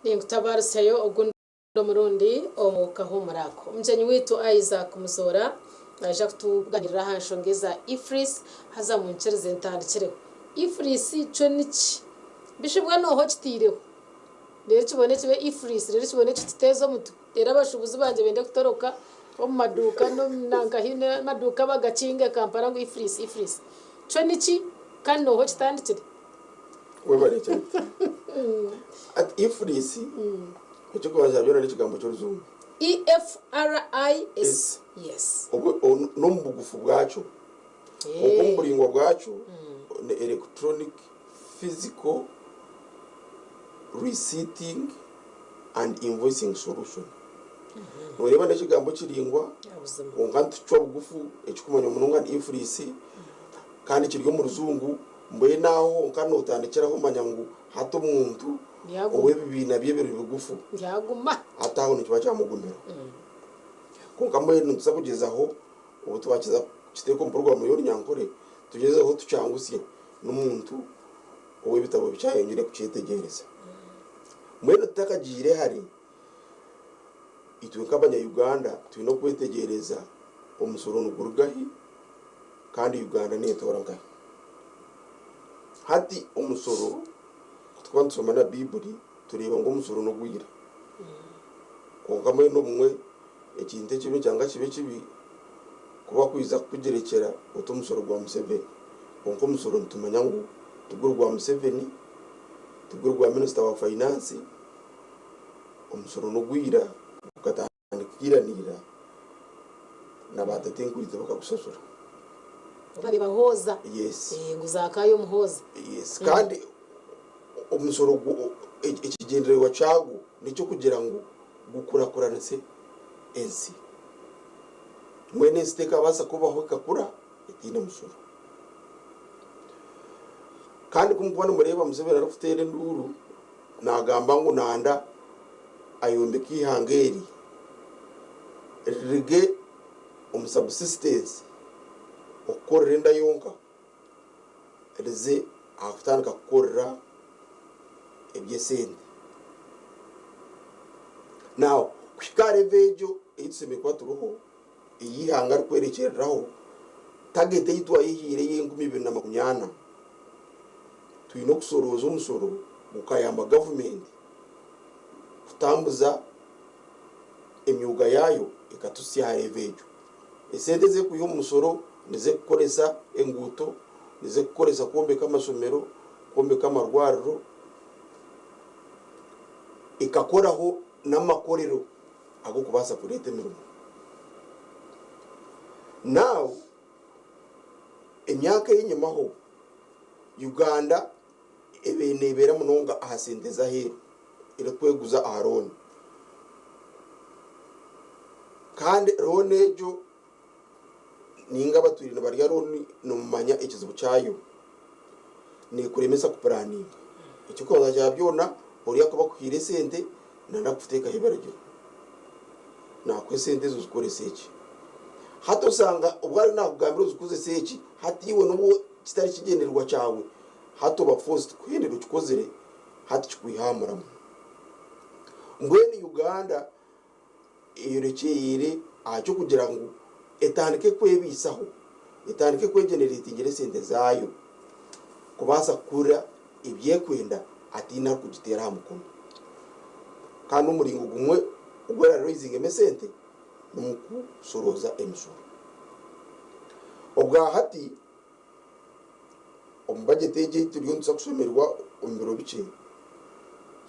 Ninkutabaarusyayo ogundi omurundi omu kahuumuro ako. Omugyenyi waitu Isaac Muzoora naija kutuganirira aha nshonga eza EFRIS haza munkirize ntandikireho. EFRIS kyo niki? Bishi mbwenu oha okitaireho? Reero kibone kibe EFRIS reero kibone kituteeze omutwe reero abashuubuzi bangye bende kutoroka omu maduuka n'omu nanka haine amaduuka bagakinge Kampala ngu EFRIS EFRIS. Kyo niki kandi nooha okitandikire? Webare kyane. Ati EFRIS eky'okubanza byona n'ekigambo ky'orujungu. EFRIS yes. Obwo n'omu bugufu bwakyo. Kwonka omu buraingwa bwakyo ni Electronic Physical Receipting and Invoicing Solution. Nooreeba n'ekigambo kiraingwa kwonka nitucwa bugufu ekikumanywa munonga ni EFRIS kandi kiri omu rujungu. Mbwenu aho honka nootandikiraho omanya ngu hati omuntu ow'ebibiina bye biri bigufu hati aho nikiba kyamugumira. Kwonka mbwenu nituza kugyezaho obu twakiza kukiteeka omu puroguraamu y'Orunyankore tugyezeho tukyangusye n'omuntu ow'ebitabo bikye ayongyere kukyetegyereza. Mbwenu tutakagiire hare, itwe nk'abanya-Uganda twine okwetegyereza omusoro niguruga hi kandi Uganda neetoora nkahi. Hati omusoro ku turikuba nitushoma na Baiburi tureeba ngu omusoro n'ogwira. Kwonka mbwenu obumwe ekintu ekibi nikyanga kibe kibi ku bakwija kukugirekyera oti omusoro gwa Museveni. Kwonka omusoro nitumanya ngu tiguri gwa Museveni, tiguri gwa minisita wa fainansi, omusoro n'ogwira gukatandika ira n'ira na baatatenkuriitwe bakagushashura. Nibahooza. Yes. Ngu Zaakayo omuhooza. Yes. Kandi omusoro ekigyendererwa kyagwo n'eky'okugira ngu gukurakuranise ensi. Mbwenu ensi tekabaasa kubaho ekakura etaine mushoro. Kandi ku mukuba nimureeba Museveni arikuteera enduuru nagamba ngu nanda ayombeke eihanga eri ririge omu subsistence okukorera enda yonka rize aha kutandika kukorera eby'esente. Now kuhika aha level egyo ei tushemereire kuba turiho ei eihanga rikwerekyereraho, target ei twayehaire ey'enkumi ibiri na makumi ana, twine okusorooza omushoro gukayamba gavumenti kutambuza emyooga yaayo ekatuhitsya aha level egyo. Esente ezi erikwiha omu mushoro nizo erikukoresa enguuto, nizo erikukoresa kwombeka amashomero, kwombeka amarwariro, ekakoraho n'amakorero ag'okubaasa kureeta emirimo. Now emyaka ey'enyimaho, Uganda ebaire neebeera munonga aha sente z'aheeru erikweguza aha looni. Kandi looni egyo nainga abatwire nibarya looni nimumanya ekizibu kyayo, neekuremesa kupuraninga. Eky'okubanza kya byona, oriya akuba akuhaire esente nanakuteekaho ebiragiro, naakuha esente ezo ozikorese eki. Hati osanga obu ariyo naakugambira ozikozese eki, hati iwe n'obu kitari kigyendererwa kyawe, hati oba forced kuhendera okikozire, hati kikwiha aha muramwa. Mbwenu Uganda eyorekyereire aha ky'okugira ngu etandike kwebaisaho, etandike kwegeneretingira esente zaayo kubaasa kukora ebi erikwenda hataine arikugiteera aha mukono. Kandi omuringo gumwe ogu eraraizingamu esente n'omu kushorooza emishoro. Obwahati omu bajeti egi ei turiyo nituza kushomerwa omu biro bikye,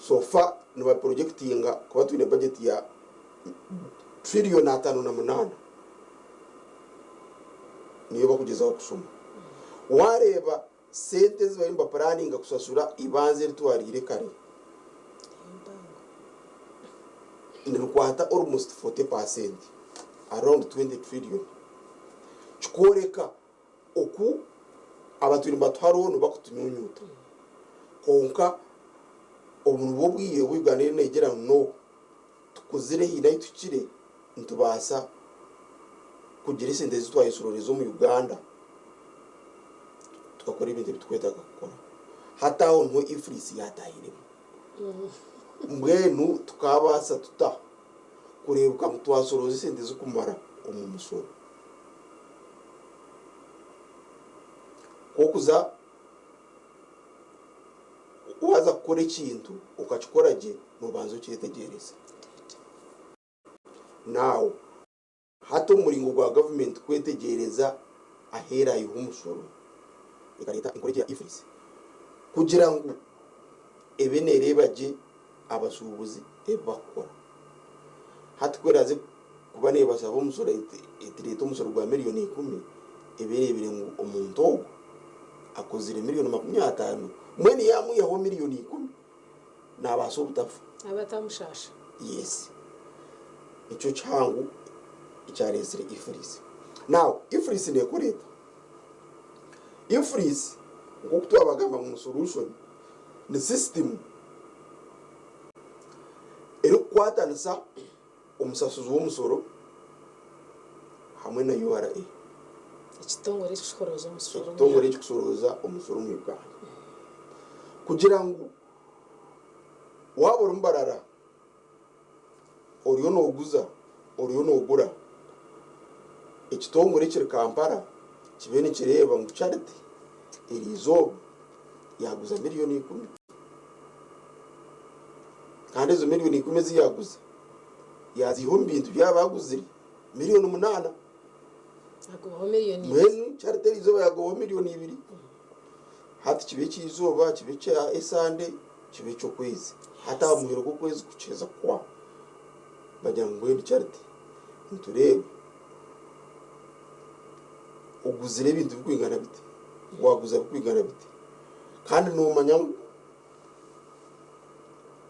so far nibapurojekitinga kuba twine bajeti ya tiririyoni 58 niyo barikugyezaho kushoma. Waareeba sente ezi bariyo nibapuraninga kushashura eibanja eri twariire kare, nirikwata almost 40%, around 20 trillion. Kikworeka oku abatwire nibatuha looni bakutunyunyuta. Kwonka obu nibwo bwire obu Uganda eriyo negira ngu no, tukuzire haine ahu tuhikire nitubaasa kugira esente ezi twayeshororeza omu Uganda tukakora ebintu ebi turikwetaaga kukora. Hati aho niho EFRIS yaatahiremu. Mbwenu tukaabaasa tuta kureebeka ngu twasorooza esente zirikumara omu mushoro? Nk'okuza waaza kukora ekintu okakikora gye, noobanza okyetegyereza. Naawe Hati omuringo gwa gavumenti kwetegyereza ahu eraayiha omushoro ekareeta enkora egi eya EFRIS kugira ngu ebe neereeba gye abashuubuzi ebi barikukora. Hati ku eraaze kuba neebashaba omushoro eti reeta omushoro gwa miriyoni ikumi, ebe ereebire ngu omuntu ogwo akozire miriyoni 50, mbwenu yaamwihaho miriyoni 10 naabaasa obutafa. Abe atamushaasha. Yes. Nikyo kihango ekyareetsire EFRIS. Now, EFRIS neekora eta? EFRIS nk'oku twabagamba ngu ni solution, ni system erikukwatanisa omusasuzi w'omusoro hamwe na URA. Ekitongore ekikushorooza omusoro omu Ekitongore ekikushorooza omusoro omu Uganda. Kugira ngu waaba ori Mbarara oriyo nooguza, oriyo noogura, ekitongore ekiri Kampala kibe nikireeba ngu Charity eriizooba yaaguza 10,000,000. Kandi ezo 10,000,000 ezi yaaguza, yaaziiha omu bintu bi yaaba aguzire 8,000,000. Agobaho 2,000,000. Mbwenu Charity eriizooba yaagobaho 2,000,000. Hati kibe eky'eizooba, kibe ekya esande, kibe eky'okwezi. Hati aha muheru gw'okwezi kukiheza kuhwa, bagira ngu mbwenu Charity nitureeba oguzire ebintu birikwingana biti, waaguza birikwingana biti. Kandi noomanya ngu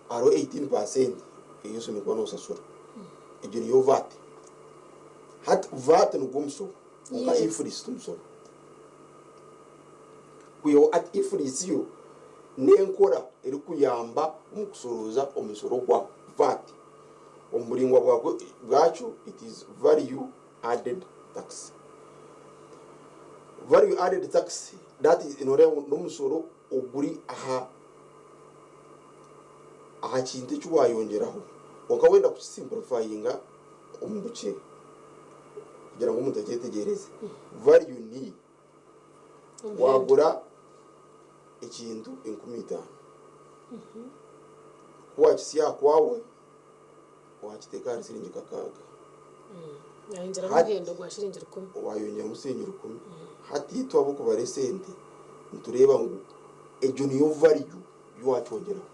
hariho 18 percent ei oshemereire kuba noosashura. Egyo niyo VAT. Hati VAT nigwo omushoro kwonka EFRIS ti mushoro. Kwihaho hati EFRIS yo n'enkora erikuyamba omu kushorooza omushoro gwa VAT. Omu buraingwa bwakyo it is value added tax. Value added tax that is nooreeba ngu n'omushoro oguri aha aha kintu eki waayongyeraho. Kwonka wenda kukisimplifyinga omu bukye kugira ngu omuntu akyetegyereze, value ni waagura ekintu 5000, ku waakitsya aha kwawe waakiteeka ahari siringi 6. Wayongyeramu omuhendo gwa shiringi 1. Wayongyeramu siringi 1. Hati itwe ab'okubara esente nitureeba ngu egyo niyo value ei wakyongyeraho.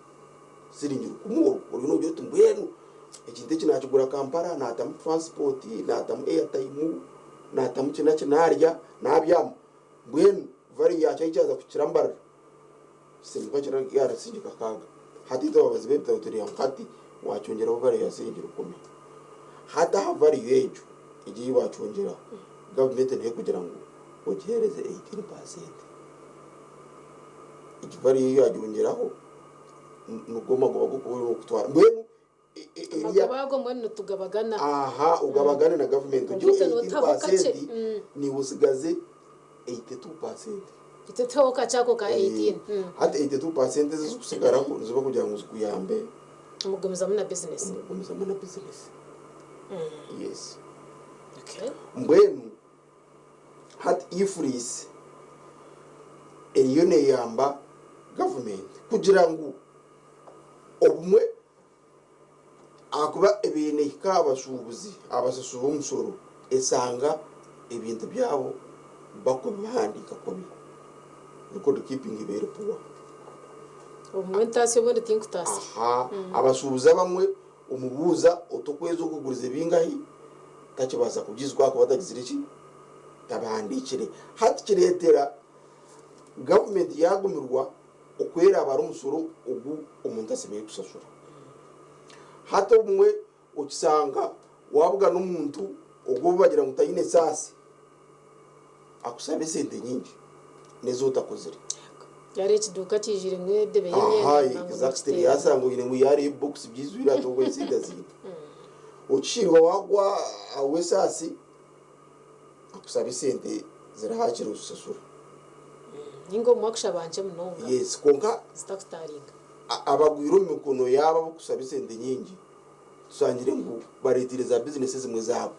Siringi 1 orwo oriyo noogira oti mbwenu ekintu eki naakigura Kampala naatamu transport, naatamu airtime, naatamu ki na ki naarya, naabyama, mbwenu value yaakyo ahi kyaza kuhikira mbarira Simuka kiro yaara siringi 6. Hati itwe ababazi b'ebitabo turi ngu hati wakyongyeraho value ya siringi 1000. Hati aha value egyo egyo ei wakyongyeraho, gavumenti neyo ekugira ngu ogiheereze 18%. Egi value ei wagyongyeraho nigo magoba g'okuba oine okutwara. Mbwenu Amagoba ago mbwenu nitugabagana. Aha ogabagane na gavumenti Kwonka ogihe itwe nootaho kakye. 18% naiwe osigaze 82%. Itwe tuheho kakye ako ka 18. Hati 82% ezi ezirikusigaraho niziba kugira ngu zikuyambe Omu kugumizamu na bizinesi. omu kugumizamu na bizinesi. Yes. Okay. Mbwenu hati EFRIS eriyo neeyamba gavumenti kugira ngu obumwe Ahakuba ebaire neehika aha bashuubuzi, aha basasuri b'omushoro, eshanga ebintu byabo barikubihandiika kubi. Record keeping eba eri poor. Obumwe ntaasya obundi tinkutaasya. Aha, abashuubuzi abamwe omubuuza oti okwezi oku ogurize bingahi, takibaasa kugiijuka ahakuba tagizire ki? Tabihandiikire. Hati kireetera gavumenti yaagumirwa Okweraba ari omushoro ogu omuntu ashemereire kushashura. Hati obumwe okishanga wabugana omuntu ogu ou bagira ngu taine saasi, akushaba esente nyingi n'ezi otakozire. Yaareeba ekiduuka kiijwiremu edebe y'emyenda Aha, nangwa exactly. n'okiteera. Yaashanga oine ngu yaareeba ebibokisi byijwire ati ogwo esente aziine. Okishirwa waagwa ahu esaasi, akushaba esente ziri hakiri ozishashura. Ninga obumwe akushaba nkye munonga Yes, kwonka zitakutaringa. Abagwire omu mikono yaabo abarikushaba esente nyingi tushangire ngu bareeteire za bizinesi ezimwe zaagwa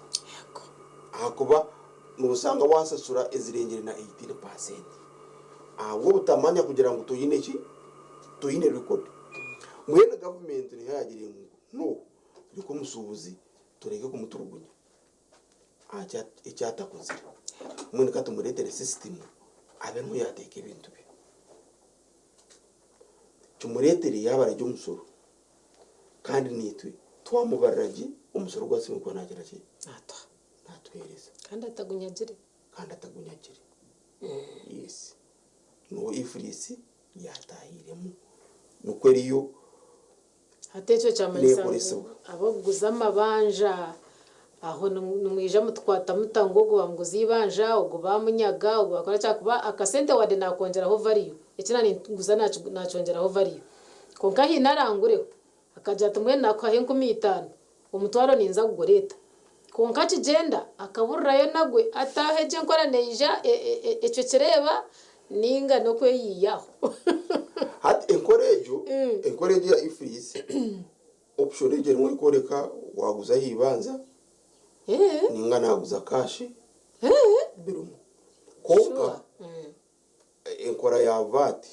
ahakuba noshanga waashashura ezirengire na 18% ahabw'obutamanya kugira ngu toine ki, toine record. Mbwenu gavumenti niyo yaagire ngu no reka omushuubuzi tureke kumuturugunya aha eki atakozire mbwenu ka tumureetere sisitimu abe niho yaateeka ebintu bye. Kimureetere yaaba ararya omushoro kandi naitwe twamubarira gye omushoro ogu asiimire kuba naagira ki? Naatuha. Naatuheereza. Kandi atagunyagire. Kandi atagunyagire. Yes. Niho EFRIS yaataahiiremu nikwo eriyo Hati ekyo kyamanyisa ngu neekoresibwa. ab'okuguza amabanja aho nimwija mutukwata muta ngu ogu bamuguza eibanja, ogu bamunyaga, ogu bakora ki ahakuba akasente wadde nakongyeraho value, eki naninguza nakyongyeraho value. Kwonka haine arangureho akagira ati mbwenu nakuhaho 5000, omutwaro ninza kugureeta. Kwonka akigyenda akaburirayo nagwe ataaha egyo enkora neija ekyo kireeba ninga n'okweyiyaho. Hati enkora egyo, enkora egyo eya EFRIS, option egyo erimu erikworeka waaguza aha ibanja ninga naaguza cash birimu. Kwonka enkora ya VAT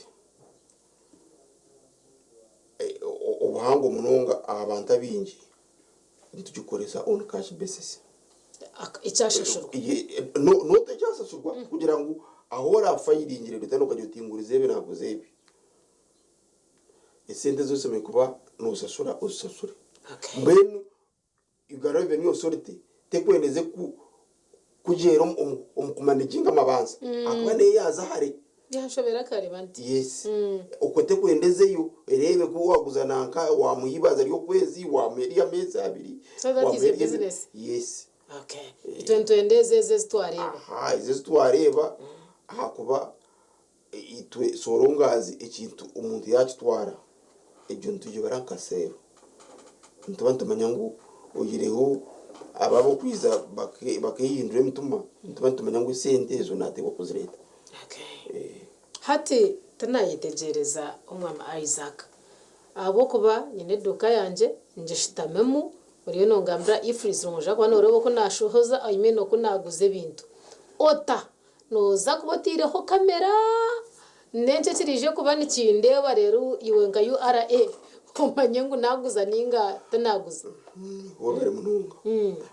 obuhango munonga aha bantu abaingi nitugikoresa on cash basis. Ekyashashurwa. Not ekyashashurwa kugira ngu ahu orafayiringire return okagira oti ngurize ebi naguza ebi. Esente ezi oshemereire kuba noshashura ozishashure. Mbwenu Uganda Revenue Authority tekwendeze kugyera omu kumanaginga amabanja ahakuba neyo yaaza hare. Yanshobera akareba nti. Yes. Okwo tekwendezeyo ereebe ku waguza nanka wamuha eibanja ry'okwezi, wamuha ery'ameezi abiri. So that is a business? Yes. Okay. Itwe nitwenda ezo ezo ezi twareeba. Aha, ezo ezi twareeba ahakuba itwe sorongazi ekintu omuntu yakitwara egyo nitugibara nka sale. Nituba nitumanya ngu oihireho abo ab'okwija bakehindura emitima, nituba nitumanya ngu esente ezo nateekwa kuzireeta. Hati tinayetegyereza omwami Isaac ahabw'okuba nyine eduuka yangye ngishutamimu oriyo nongambira EFRIS noija kuba noreeba oku nashohoza I mean oku naguza ebintu ota Nooza kuba otaireho kamera? N'enki ekiraije kuba nikindeeba reero iwe nka URA omanye ngu naaguza nainga tinaaguza? Webare munonga.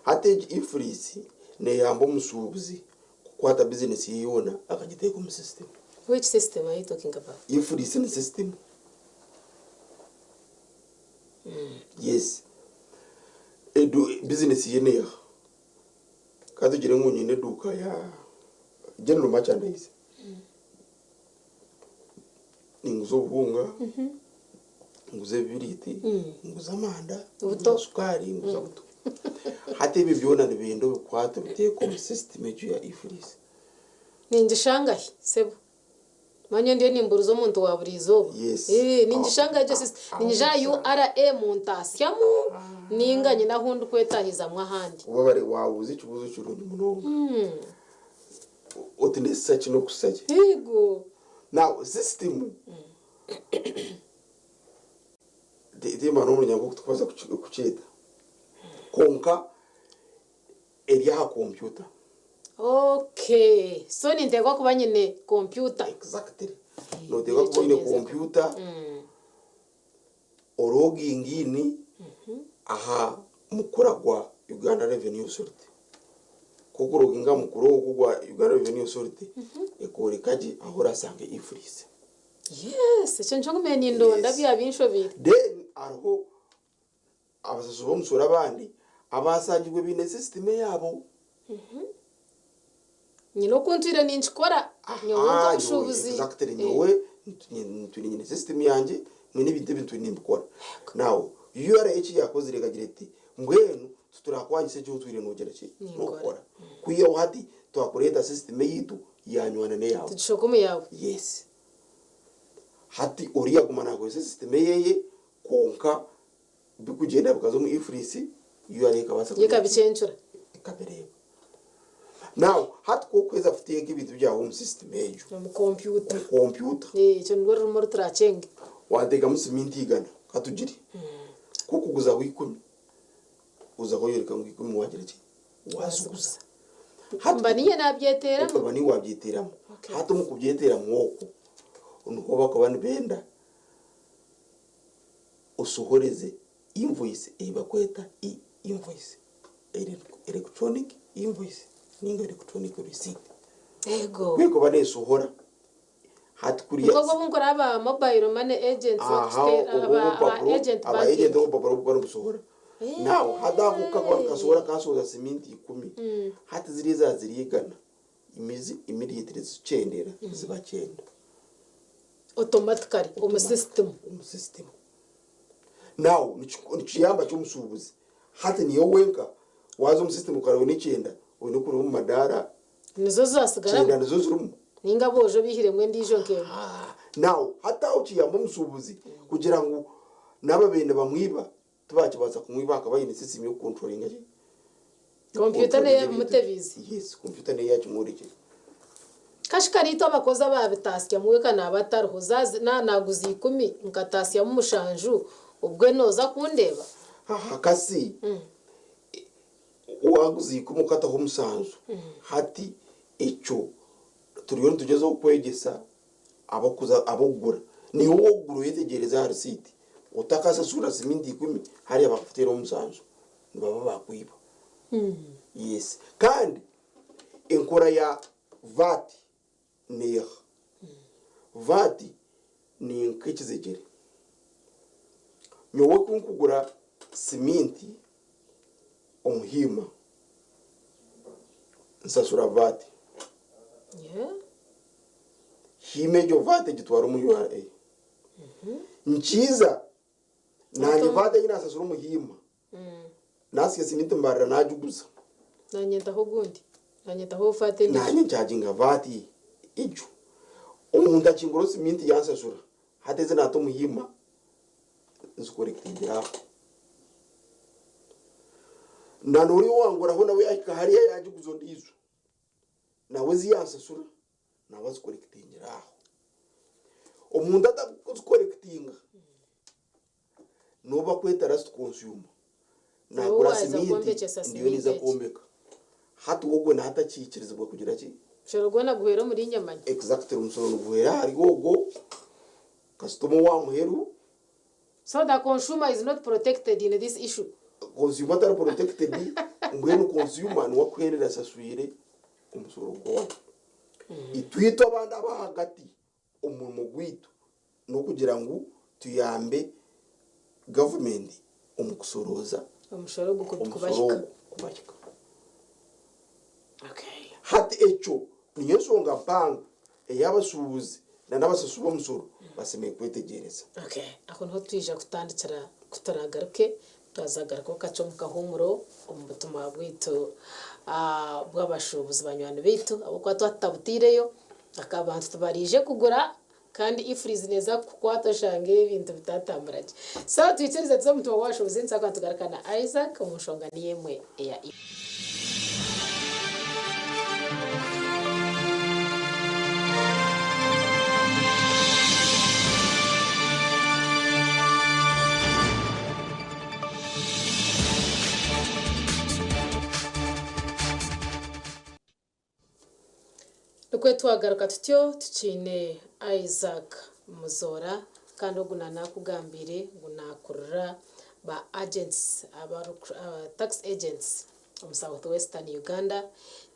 Hati egi EFRIS neyamba omushuubuzi kukwata bizinesi ye yoona akagiteeka omu system. Which system are you talking about? EFRIS ni system. Yes. Edu bizinesi ye neeha? Ka tugire ngu nyine eduuka ya general merchandise, ninguza obuhunga, nguza ebibiriiti, nguza amanda, nguza shukaari, nguza buto. Hati ebyo byona nibenda obikwate obiteeke omu system egyo ya EFRIS. Ningishanga hi sebo? Manya ndiyo nimburiza omuntu wa buri izooba. Yes. Eeh, ningishanga egyo system. Niinyija aha URA muntaasyamu ninga nyine ahu ndikwetahizamu ahandi. Webare waabuuza ekibuuzo kirungi munonga. Oti neesisa ki n'okusisa ki? Eego. Now system timba n'omuringo nk'oku turikubaasa kukyeta kwonka eri aha kompyuta. Okay, so ninteekwa kuba nyine kompyuta. Exactly. Noteekwa kuba oine kompyuta, oroginge in aha mukura gwa Uganda Revenue Authority. Ku okuroginga aha mukura ogwo gwa Uganda Revenue Authority, ekworeka gye ahu orashange EFRIS. Yes, ekyo nikyo ngumire nindonda Yes. byaba binshobeire. Then hariho Abashashuri b'omushoro abandi abaashangirwe baine sisitimu eyaabo. Nyine oku ntwire ninkikora nyowe Aha, nyowe nk'omushuubuzi. exactly nyowe ntwire nyine sisitimu yangye mbwenu ebintu ebi ntwire nimbikora. Now URA eki yaakozire ekagira eti mbwenu titurakwangisa eki otwire noogira ki Ninkora. nookora. Kwihaho hati twakureeta sisitimu eyaitu yaanywana n'eyaawe. Tugishoka omu yaawe. Yes. Hati oriya aguma naakozesa sisitimu eyeye kwonka Bikugyenda bikaza omu EFRIS, URA ekabaasa Yo ekabicencura. Ekabireeba. Now, hati ku orikuheza kuteeka ebintu byawe omu system egyo. Omu kompyuta. Omu kompyuta. Ekyo nirwo rurimi oru turakyenge. Wateekamu siminti igana katugire, ku orikuguzaho ikumi, ozaho oyoreka ngu ikumi wagira ki? Waaziguza. Hati Mba niinye naabyeteeramu. Oba niiwe waabyeteeramu. Hati omu kubyeteeramu okwo, niho bakuba nibenda osohoreze invoice ei bakweta e-invoice, electronic invoice ninga electronic receipt. Eego. Ku erikuba neesohora, hati kuriya. Nk'oku obu nkora aba mobile money agents Aha, bakututeera, obwo aba aba obupapuro, agent aba agent banking. obupapuro obu barikuba nibusohora. Now hati ako kakuba nikasohora kasohoza siminti ikumi, hati ziriya eza ziri igana, immediately zikyendera ziba kyenda. Automatically omu system. Omu system. Now nikiyamba ki omusuubuzi? Hati niiwe wenka waaza omu system okareba oine ekyenda, oine kuruga omu madaara Nizo zasigaramu? Kyenda nizo zirimu. Ninga aboojo baihiremu endiijo nk'emwe. Now hati aho kiyamba omusuubuzi kugira ngu naaba babaire nibamwiba tibakibaasa kumwiba ahakuba aine system y'okucontrollinga ki? Kompyuta neyo ebimutebiize. Yes, kompyuta neyo yakimworekyera. Kashi kare itwe abakozi abaabitasyamu we ka naaba atariho, naaba naaguza ikumi nkatasyamu mushanju, obwe nooza kundeeba? Haha kasi waaguza ikumi okataho omusanju, hati ekyo turiyo nitugyezaho kwegyesa abakuza ab'okugura. Niiwe ow'okugura oyetegyereze aha risiiti, otakasasura siminti ikumi hariya bakuteera omusanju, nibaba baakwiba. Yes. Kandi enkora ya VAT neeha? VAT ni nk'ekizegyere. Nyowe ku nkugura siminti omu hiima, nsasura VAT. Hiima egyo VAT egitwara omu URA. Nkiiza naanye VAT ei naasasura omu hiima, naasya siminti mbarira naagiguza. Naanye ntaho ogundi. Naanye ntaho VAT endiijo. Naanye nkyaginga VAT egyo. Omuntu akinguraho siminti yansasura, hati ezi naata omu hiima nzikorekitingira aho. Na n'oriya owanguraho nawe yahika hariya yaagiguza ondiijo, nawe ezi yansasura nawe azikorekitingira aho. Omuntu atarikuzikorekitinga n'ou bakweta last consumer, Niwe naagura waaza siminti kwombekyesa ndiyo ninza siminti egi. kwombeka. Hati ogwo naatakiikirizibwa kugira ki? Omushoro gwona guhwera omuri Nyamanya. Exactly, omushoro niguhwera ahari ogwo kasitoma owa muheru. So the consumer is not protected in this issue. Consumer tari protected, mbwenu consumer niwe akuherera asaswire omushoro gwona. Itwe itwe abandi ab'ahagati omurimo gwaitu n'okugira ngu tuyambe gavumenti omu kusorooza Omushoro ogu omushoro kubahika. ogu kubahika. Okay. Hati ekyo niyo nshonga mpango ei abashuubuzi na n'abasasi b'omushoro basemeriire kwetegyereza. Okay. Aho niho twija kutandikira ku turaagaruke twazagarukaho kakye omu kahuumuro omu butumwa bwaitu bw'abashuubuzi banywani baitu ahabw'okuba twaba tutabutaireyo abantu tibaraije kugura kandi e-freeze neeza kukukwata oshange ebintu bitatambura gye. So twikirize tuze omu butumwa bw'abashuubuzi nituza kuba nitugaruka na Isaac omu nshonga niyo emwe eya Nikwo twagaruka tutyo tukiine Isaac Muzoora kandi ogu nanakugambiire ngu nakurira ba agents aba tax agents omu South Western Uganda.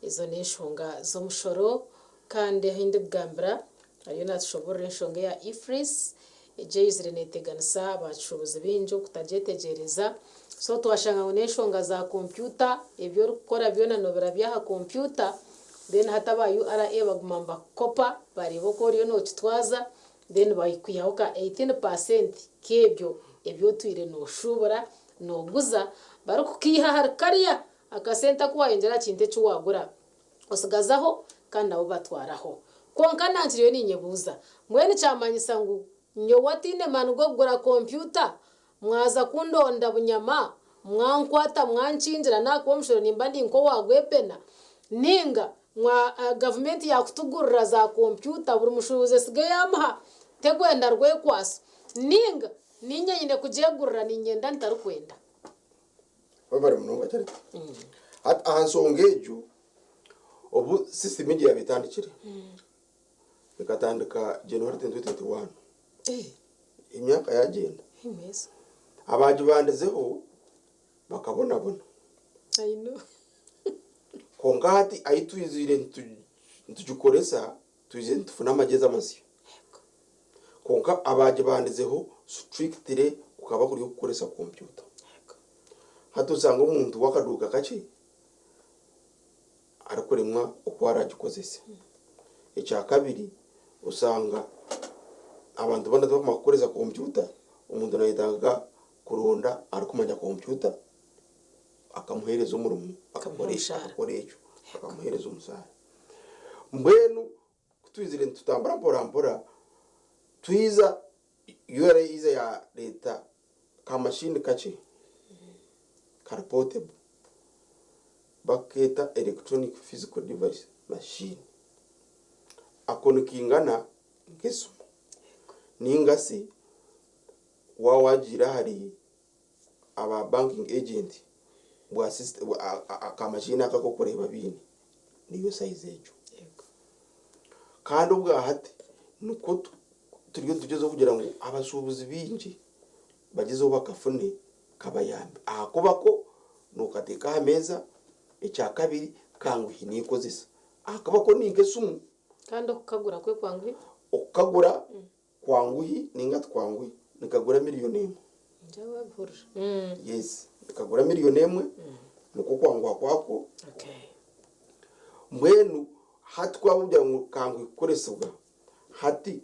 Ezo n'enshonga z'omushoro kandi ahu ndikugambira ariyo natushoboorora enshonga eya EFRIS egyo eizire neteganisa abashuubuzi baingi okutagyetegyereza. So twashanga ngu n'enshonga za kompyuta ebi orikukora byona noobirabya aha kompyuta then hati aba URA baguma nibakukopa bareeba oku oriyo nookitwaza then bakwihaho ka 18% k'ebyo ebi otwire nooshuubura nooguza barikukaiha ahari kariya akasente aku waayongyera aha kintu eki waagura osigazaho kandi nabo batwaraho. Kwonka nankiriyo niinyebuuza, mbwenu kyamanyisa ngu nyowe ataine maani g'okugura kompyuta mwaza kundonda bunyama mwankwata mwankingira nakuba omushoro nimba ndi nk'owaagwepena? Ninga mwa gavumenti yaakutugurira za kompyuta buri mushuubuzi esige yaamuha? Tekwenda rwekwaso. Nainga niinye nyine kugyegurira niinyenda ntarikwenda. Webare munonga Charity. Hati aha nshonga egyo, obu system egyo yaaba etandikire, ekatandika January 2021, emyaka yagyenda. Abaagibandizeho bakabonabona. I know. Kwonka hati ahi twizire nitugikoresa, twizire nitufuna amagyezi amasya. Kwonka abaagibandizeho strictly kukaba kuri okukoresa kompyuta. Hati osanga omuntu w'akaduuka kakye arikuremwa oku araagikozese. Ekyakabiri osanga abantu boona tibakumanya kukoresa kompyuta, omuntu naayetaaga kuronda arikumanya kompyuta akamuheereza omurimo Akamuha omushaara. akakora ekyo akamuheereza omushaara. Mbwenu ku twizire nitutambura mpora mpora twiza URA eiza yareeta ka mashini kakye kari portable bakukeeta electronic physical device machine. Ako nikingana nk'esimu ninga shi waaba waagiire ahari aba banking agent bwa system aka machine ako ak'okureeba biine niyo size egyo. Kandi obwahati nikwo turiyo nitugyezaho kugira ngu abashuubuzi baingi bagyezeho bakafune kabayambe ahakuba ko nookateeka aha meeza, ekyakabiri kanguhi neekozesa ahakuba ko ni nk'esimu. Kandi okukagura kwe kwanguhi? Okukagura Kwanguhi ninga tikwanguhi nikagura miriyoni emwe. Ningira wabihurira. Yes, nikagura miriyoni emwe nikwo kwanguha kwako. Okay. Mbwenu hati ku waaba ngu kanguhi kukoresibwa, hati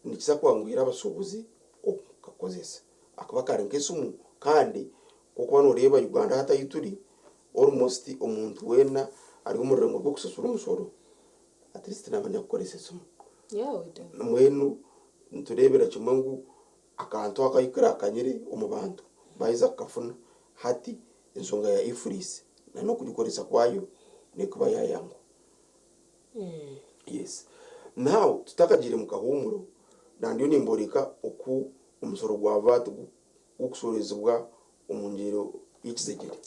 nikiza kwanguhira abashuubuzi okukakozesa ahakuba kari nk'esimu kandi nk'oku waaba nooreeba Uganda hati ahu turi, almost omuntu weena ari omu rurengo rw'okushashura omushoro at least naamanya kukoresa esimu. Yeah, we do. Mbwenu nitureebera kimwe ngu akantu ako ahu karakanyire omu bantu baaheza kukafuna, hati enshonga ya EFRIS na n'okugikoresa kwayo neekuba yaayanguha. Yes. Now tutakagiire mu kahuumuro, nandiyo nimboreka oku omusoro gwa VAT gukushorezibwa omu ngyero y'ekizegyere.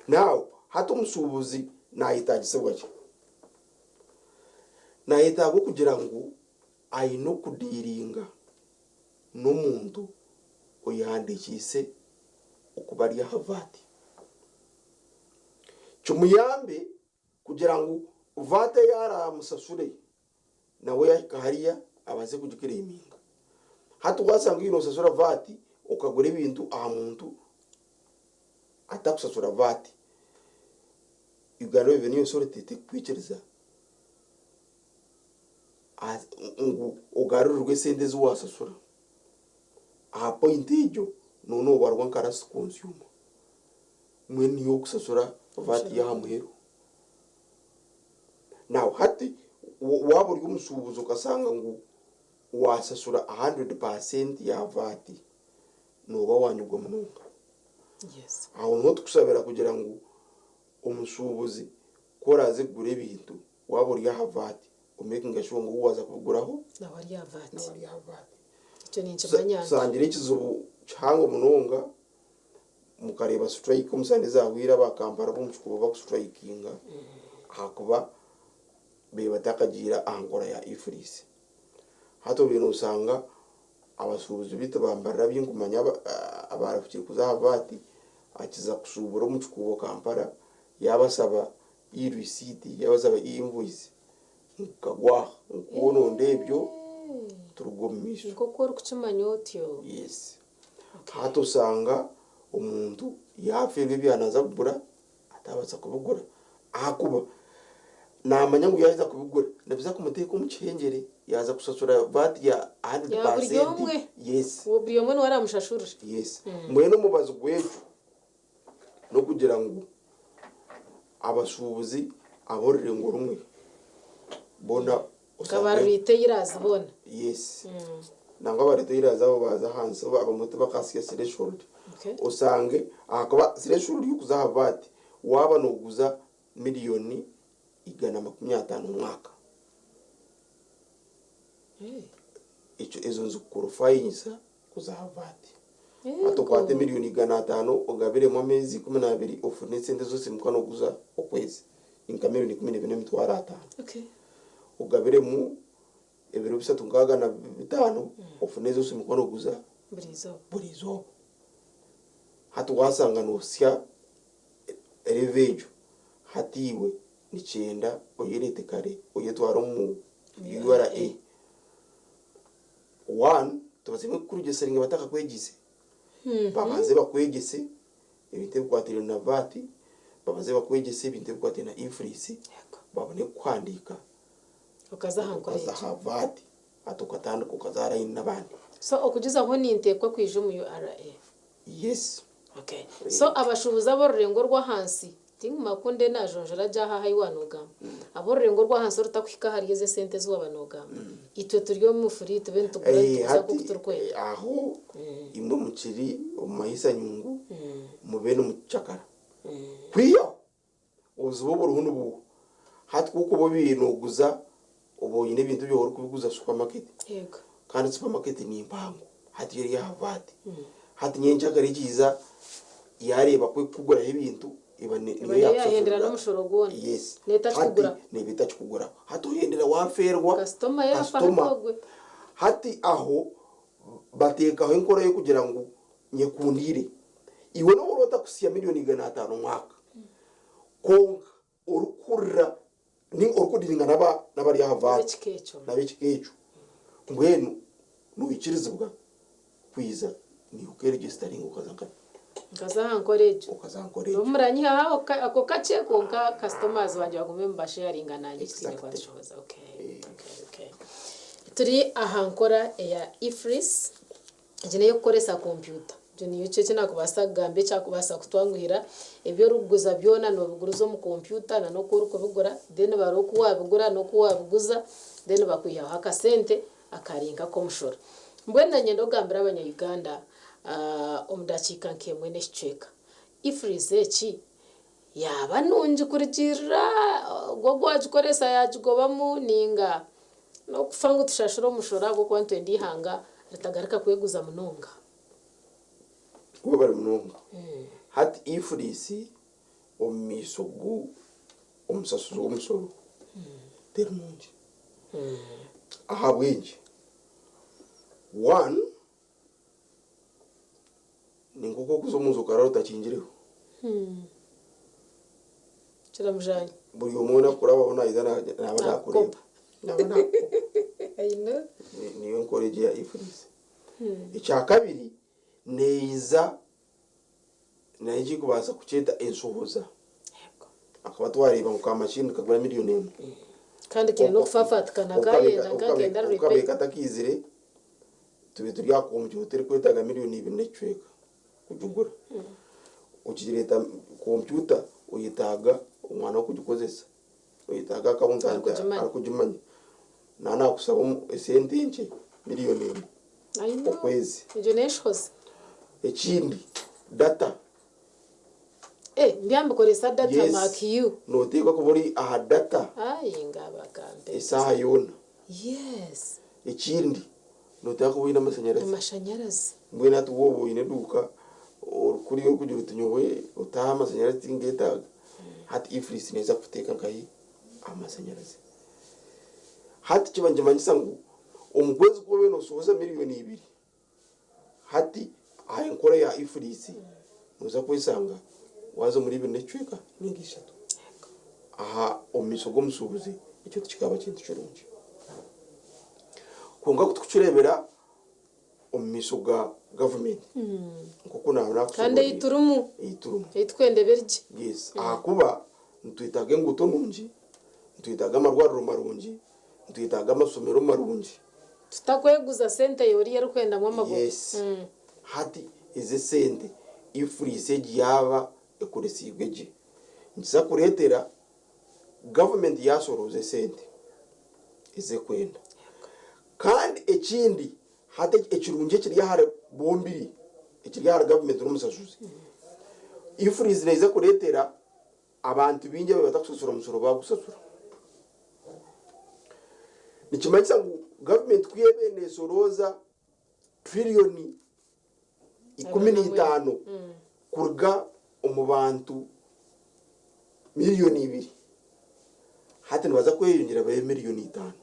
Now hati omushuubuzi naayetaagisibwa ki? Naayetaaga okugira ngu aine okudiiringa n'omuntu oyehandiikiise okuba ari aha VAT. Kimuyambe kugira ngu VAT ei araamusashure nawe yaahika hariya abaase kugikireeminga. Hati waashanga oine noosasura VAT okagura ebintu aha muntu atakusasura VAT, Uganda Revenue Authority tekukwikiriza ngu ogarurirwe esente ezi waasasura. Aha point egyo nooba noobarwa nka last consumer. Mbwenu niiwe okusasura VAT y'aha muheru. Now hati waaba ori omushuubuzi okashanga ngu waashashura 100% ya VAT, nooba waanyugwa munonga. Aho niho tukushabira kugira ngu omushuubuzi ku oraaze kugura ebintu waaba ori aha VAT, omekinge shuwa ngu ou waaza kubiguraho Nawe ari aha VAT. nawe ari aha VAT. Ekyo ninkimanya nti. Tusangire ekizibu kihango munonga mukareeba siturayika omu sande ezahweire aba Kampala b'omu kikuubo bakusiturayikinga ahakuba babaire batakagiire aha nkora ya EFRIS. Hati obaire noshanga abashuubuzi baitu bambarira abinkumanya abarahukire kuza aha VAT akiza kushuubura omu kikuubo Kampala yabashaba e-receipt yabashaba e-invoice ngu kagwa aha ngu ku oronda ebyo turuga omu maisho. Nk'oku orikukimanya otyo. Yes. Hati osanga omuntu yaafeerwa ebi yaaza kugura ataabaasa kubigura ahakuba naamanya ngu yaaheza kubigura nibiza kumuteeka omu kihengyere yaaza kushashura VAT ya Ya buri 100%. omwe. Yes. Buri omwe niwe araamushashurire. Yes. Mbwenu omubazi gw'ekyo n'okugira ngu abashuubuzi ab'orurengo rumwe boona Nka ba retailers boona. Yes. Nangwa aba retailers abo baaza ahansi abamwe tibakahitsya threshold. Okay. Osange ahakuba threshold y'okuza aha VAT waaba nooguza miriyoni 150 omwaka. Hey. Ekyo ezo nizikukorofayingisa kuza aha VAT. Hati okwate miriyoni 500 ogabiremu ameezi 12 ofune esente z'osimuka noguza okwezi ni nka miriyoni 12,500. Ogabiremu ebiro bishatu 65 ofune ez'osimuka noguza buri izooba. Hati wasanga nosya level egyo hati iwe nikyenda oyerete kare oyetware omu URA. One, tibasemeriire kukurugyeseringa batakakwegyeise. Babanze bakwegyese ebintu ebikwatiraine na VAT, babanze bakwegyese ebintu ebikwatiraine na EFRIS, babone kukuhandiika Okaza aha nkora okaza egyo. aha VAT, hati okatandika okaza aha layini n'abandi. So okugizaho ninteekwa kwija omu URA? Yes. Okay. So abashuubuzi ab'orurengo orw'ahansi, tinkumakunde najonjora gye aha ahu waanogamba, ab'orurengo orw'ahansi orutakuhika ahari ezo esente ezi waaba noogamba, itwe turi omu free tube nitugura nituguza Hati nk'oku turikwenda. aho imwe mukiri omu mahisa nyungu mube nimucakara. Kwihaho obuzibu oburiho nibuuha, hati ku orikuba obaire nooguza oba oine ebintu byawe orikubiguza supermarket kandi supermarket ni mpango hati yo eri aha VAT. Hati nyencakare ekiiza yareeba ku erikukuguraho ebintu eba niyo yahendera n'omushoro gwona. Yes. Hati neeba etakikuguraho. Hati ohendera wafeerwa kasitoma. Hati aho bateekaho enkora y'okugira ngu nyekundiire. Iwe nobu oraba otakusya miriyoni 500 omwaka, kwonka orikuhurira ninga orikudiringa n'abari aha VAT n'ab'ekika ekyo, mbwenu noikirizibwa kwija naiwe okeregisitaringa okaza nkahi? Nkaza aha nkora egyo. Okaza aha nkora egyo. Nobu muranyihaho ako kakye kwonka customers bangye bagume nibasheyaringa nanye ekitiine kuba nikihooza. Okay, okay, okay. Turi aha nkora eya EFRIS. Egi n'ey'okukoresa kompyuta. Ekyo nikyo eki naakubaasa kugamba ekyakubaasa kutwanguhira. Ebi orikuguza byona noobiguriza omu kompyuta na n'oku orikubigura, then bareebe oku waabigura n'oku waabiguza, then bakwihaho akasente akari nk'ak'omushoro. Mbwenu naanye ndikugambira abanya-Uganda omu dakiika nk'emwe n'ekicweka, EFRIS eki yaaba nungi kurugiirira ogwo owaagikoresa yaagigobamu nainga N'okufa ngu tushashure omushoro ahabw'okuba nitwenda eihanga ritagaruka kweguza munonga. Webare munonga. Hati EFRIS omu maisho gu omusasuzi w'omushoro teri nungi. Ahabw'enki? One, ni nk'oku orikuza omu nju okarara otakingireho. Kiramujanye. Buri omwe weena arikukurabaho naija naaba naakureeba. Naaba naakukopa. I know. Niyo nkora egyo eya EFRIS. Ekyakabiri, neija nayo ekirikubaasa kukyeta enshohoza. Akaba twareeba ngu ka machine nikagura miriyoni emwe. Kandi kiine n'okufafatikana kayenda nkakenda Okabeeka repair. katakizire tube turi aha kompyuta erikwetaaga miriyoni ibiri n'ekicweka kugigura. Okireeta kompyuta oyetaaga omwana w'okugikozesa, oyetaaga accountant Arikugimanya. arikugimanya. Naaba naakushaba esente nkye miriyoni emwe I know. okwezi. Egyo n'enshohoza. Ekindi data. Eh, mbyambikoresa data Yes, mark you. Noteekwa kuba ori aha data Ayi ngabagambe. Esaaha yoona. Yes. Ekindi, noteekwa kuba oine amashanyarazi. Amashanyarazi. Mbwenu hati waaba oine eduuka, orikuriya orikugira oti nyowe otaaha amashanyarazi tingeetaaga, hati EFRIS neeza kukuteeka nkahi? Aha mashanyarazi. Hati kiba nikimanyisa ngu omu kwezi ku obaire nooshohoza miriyoni 2, Hati aha enkora ya EFRIS noza kweshanga waza omuri ibiri n'ekicweka ninga ishatu. Aha omu maisho g'omushuubuzi ekyo tikikaba kintu kirungi. Kwonka ku turikukireebera omu maisho ga gavumenti nk'oku naaba Kandi ei nakushoboorora turimu, ei turimu. ei turikwenda ebe eri gye. Yes, ahakuba nitwetaaga enguuto nungi, nitwetaaga amarwariro marungi, nitwetaaga amashomero marungi. Tutakweguza sente y'oriya orikwendamu amagoba. Yes. Hati ezi esente EFRIS egi yaaba ekoresiibwe gye, nikiza kureetera gavumenti yaashorooza esente ezi erikwenda. Kandi ekindi, hati ekirungi ekiri ahari bombiri, ekiri ahari gavumenti n'omusashuzi, EFRIS neija kureetera abantu baingi ababaire batakushashura mushoro baagushashura. Nikimanyisa ngu gavumenti ku ebaire neeshorooza tiririyoni 15 kuruga omu bantu miriyoni ibiri, hati nibaza kweyongyera babe miriyoni itaano.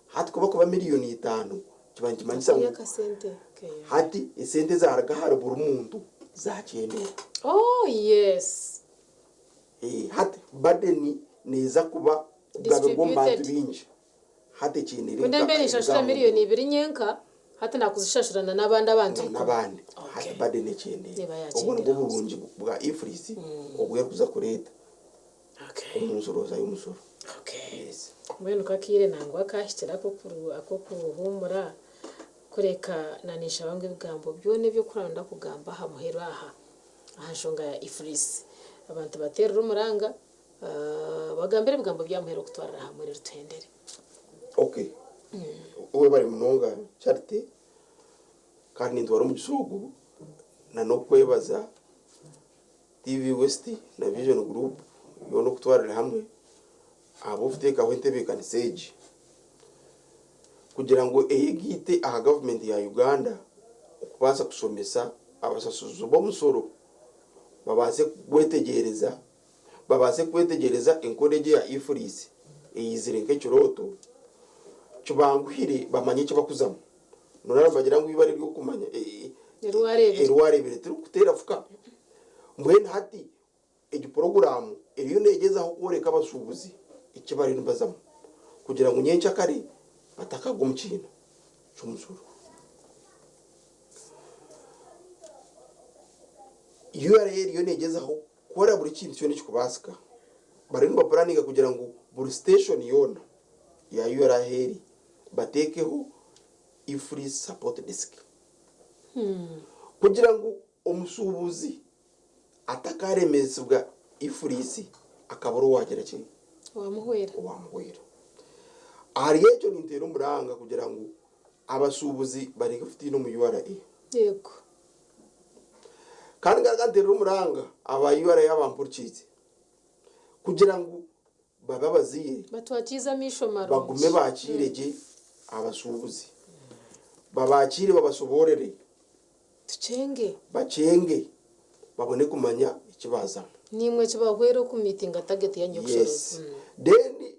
Hati ku bakuba miriyoni itaano kiba nikimanyisa ngu hati esente ezaaruga ahari buri muntu zaakyendeera. Oh yes. Hati burden neeza kuba kugabirwa omu bantu baingi. Hati ekiine Ku ndembe ninshashura miriyoni ibiri nyenka, hati naakuzishashura na n'abandi abantu ikumi. N'abandi. Hati burden ekyendeera. Neeba Obwo nibwo yakyendera burungi bwa EFRIS obu erikuza kureeta omu nsorooza y'omushoro. Yes. Mbwenu k'akaire nangwa kaahikire ak'okuhuumura, kureka na ninshaba ngu ebigambo byona ebi orikuranda kugamba aha muheru aha, aha nshonga ya EFRIS, abantu bateerere omuranga, Bagambire ebigambo bya muheru okutwarira hamwe reero tuhendere. Ok webare munonga Charity kandi nintwara omugisha ogu na n'okwebaza TV West na Vision Group yoona okutwarira hamwe ahabw'okuteekaho entebeekanisa egi kugira ngu eyegaite aha gavumenti ya Uganda okubaasa kushomesa abashashuzi b'omushoro babaase kwetegyereza babaase kwetegyereza enkora egi eya EFRIS eizire nk'ekirooto, kibanguhire bamanye eki barikuzamu. Noreeba nibagira ngu eibare ry'okumanya eri wareebire tirikukuteera fuka. Mbwenu hati egi puroguraamu eriyo neegyezaho kworeka abashuubuzi eki bariyo nibazamu kugira ngu nyenkyakare batakagwa omu kiina ky'omushoro. URA eriyo neegyezaho kukora buri kintu kyona ekirikubaasika. Bariyo nibapuraninga kugira ngu buri siteeshoni yoona ya URA ahu eri bateekeho E-Free Support Desk kugira ngu omushuubuzi atakaaremesibwa E-Frees akabura owaagira ki? Owaamuhwera. Owaamuhwera. Ahari ekyo ninteera omuranga kugira ngu abashuubuzi bareke kutiina omu URA. Yego. Kandi ngaruka nteerera omuranga aba URA abampurikiize kugira ngu babe abazaire Batwakiize amaisho marungi. bagume baakiire gye abashuubuzi. Babaakiire babashoboorere. Tukyenge. Bakyenge babone kumanya eki baazamu. Naimwe kibahwere okumiitinga tageti yanyu y'okushoroza. Yes. Then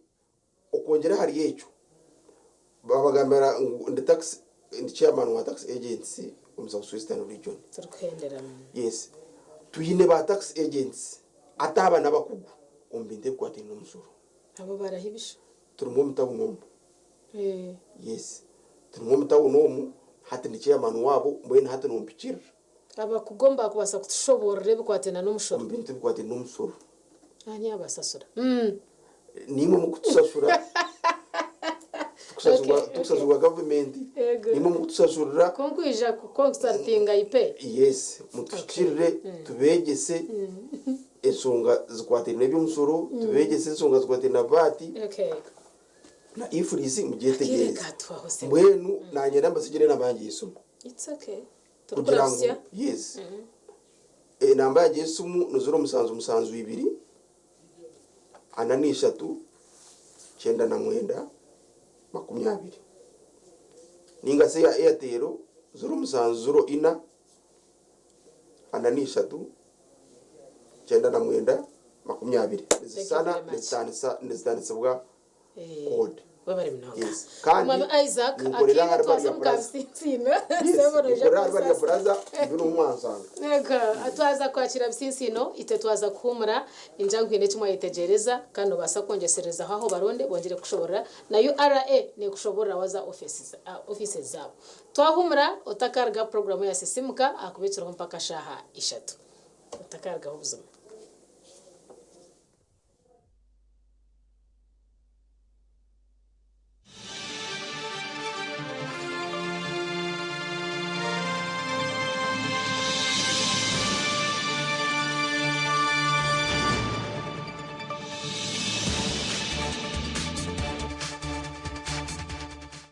Okwongyera ahari ekyo, baabagambira ngu ndi tax ndi chairman wa tax agents omu South Western Region. Turikuhenderamu. Yes. Twine ba tax agents ataaba n'abakugu omu bintu ebikwataine n'omushoro. Abo baraha ebisha. Turimu omu town omu. Yes. Turimu omu town omu, hati ndi chairman waabo, mbwenu hati nompikirira. Abakugu omu baakubaasa kutushoboorora ebikwataine n'omushoro. Omu bintu ebikwataine n'omushoro. Ani abasasura? Niimwe mukutusashura. Tukusasurwa gavumenti. Niimwe mukutusasurira. Ku nkwija kukonsultinga ipe. Yes, mutuhikirire tubeegyese enshonga zikwataine n'eby'omushoro, tubeegyese enshonga zikwataine na VAT na EFRIS mugyetegyereze. Mbwenu naanye nambasigire enamba yangye y'esimu. It's okay. Kugira ngu yes. Enamba yangye y'esimu ni ziro musanju musanju ibiri, ana n'ishatu, 99, 20. Ninga shi eya Airtel ziro musanju ziro ina, 43, 99, 20. Nizishushana nizitaanisibwa code. Webare munonga. Yes. Kandi Omwami Isaac ninkorera akiire ahari twaza Barya omu Plaza. Kabisinsiino. Yes, Sebo noija ninkorera ahari Barya kusaasira. Plaza mbwenu ohu mwansanga. Ego, twaza kwakira Bisinsiino, itwe twaza kuhuumura, ningira ngu haine eki mwayetegyereza kandi nobaasa kwongyeserezaho aho baronde bongyere kukushoborora na URA nekushoborora waza offices zaabo. Twahuumura otakaruga puroguramu ya Sisimuka ahakuba ekiriho mpaka shaaha ishatu. Otakarugaho buzima.